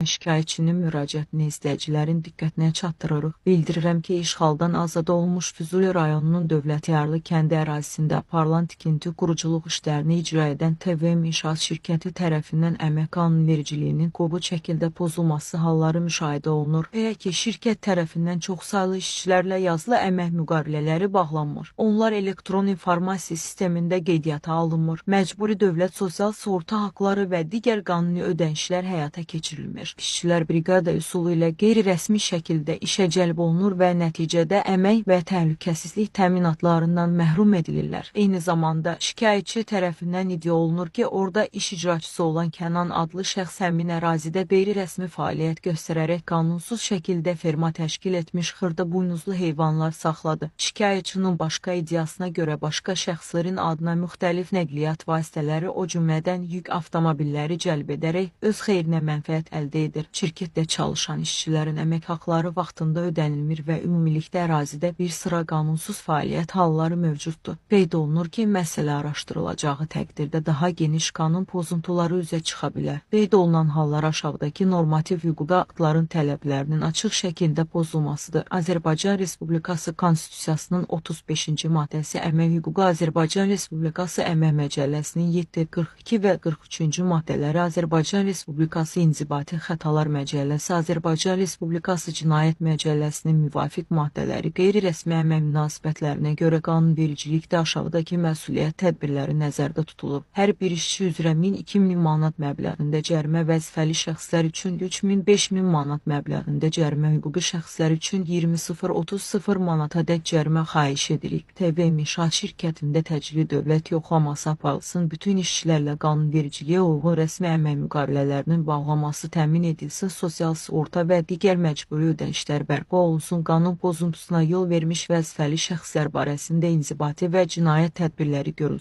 Şikayətçinin müraciətini izləyicilərin diqqətinə çatdırırıq. Bildirirəm ki, işğaldan azad olunmuş Füzuli rayonunun Dövlətiyarlı kəndi ərazisində aparılan tikinti quruculuq işlərini icra edən TVM İnşaat şirkəti tərəfindən əmək qanunvericiliyinin qobud şəkildə pozulması halları müşahidə olunur. Belə ki, şirkət tərəfindən çoxsaylı işçilərlə yazılı əmək müqavilələri bağlanmır. Onlar elektron informasiya sistemində qeydiyyata alınmır. Məcburi dövlət sosial sığorta haqları və digər qanuni ödənişlər həyata keçirilmir. İşçilər briqada üsulu ilə qeyri-rəsmi şəkildə işə cəlb olunur və nəticədə əmək və təhlükəsizlik təminatlarından məhrum edilirlər. Eyni zamanda şikayətçi tərəfindən iddia olunur ki, orada iş icraçısı olan Kənan adlı şəxs həmin ərazidə qeyri-rəsmi fəaliyyət göstərərək qanunsuz şəkildə ferma təşkil etmiş xırda buynuzlu heyvanlar saxladı. Şikayətçinin başqa iddiasına görə başqa şəxslərin adına müxtəlif nəqliyyat vasitələri, o cümlədən yük avtomobilləri cəlb edərək öz xeyrinə mənfəət əldə edir. Şirkətdə çalışan işçilərin əmək haqları vaxtında ödənilmir və ümumilikdə ərazidə bir sıra qanunsuz fəaliyyət halları mövcuddur. Qeyd olunur ki, məsələ araşdırılacağı təqdirdə daha geniş qanun pozuntuları üzə çıxa bilər. Qeyd olunan hallar aşağıdakı normativ hüquqi aktların tələblərinin açıq şəkildə pozulmasıdır. Azərbaycan Respublikası Konstitusiyasının 35-ci maddəsi, Əmək hüququ Azərbaycan Respublikası Əmək Məcəlləsinin 7, 42 və 43-cü maddələri, Azərbaycan Respublikası İnzibati Xətalar Məcəlləsi, Azərbaycan Respublikası Cinayət Məcəlləsinin müvafiq maddələri, qeyri-rəsmi əmək münasibətlərinə görə qanunvericilikdə aşağıdakı məsuliyyət tədbirləri nəzərdə tutulub. Hər bir işçi üzrə 1000-2000 manat məbləğində cərimə, vəzifəli şəxslər üçün 3000-5000 manat məbləğində cərimə, hüquqi şəxslər üçün 20-0-30-0 manatadək cərimə xahiş edirik. TVM İnşaat şirkətində təcili dövlət yoxlaması aparılsın, bütün işçilərlə qanunvericiliyə uyğun rəsmi əmək müqavilələrinin bağlaması təmin edilsin, sosial sığorta və digər məcburi ödənişlər bərpa olunsun, qanun pozuntusuna yol vermiş vəzifəli şəxslər barəsində inzibati və cinayət tədbirləri görülsün.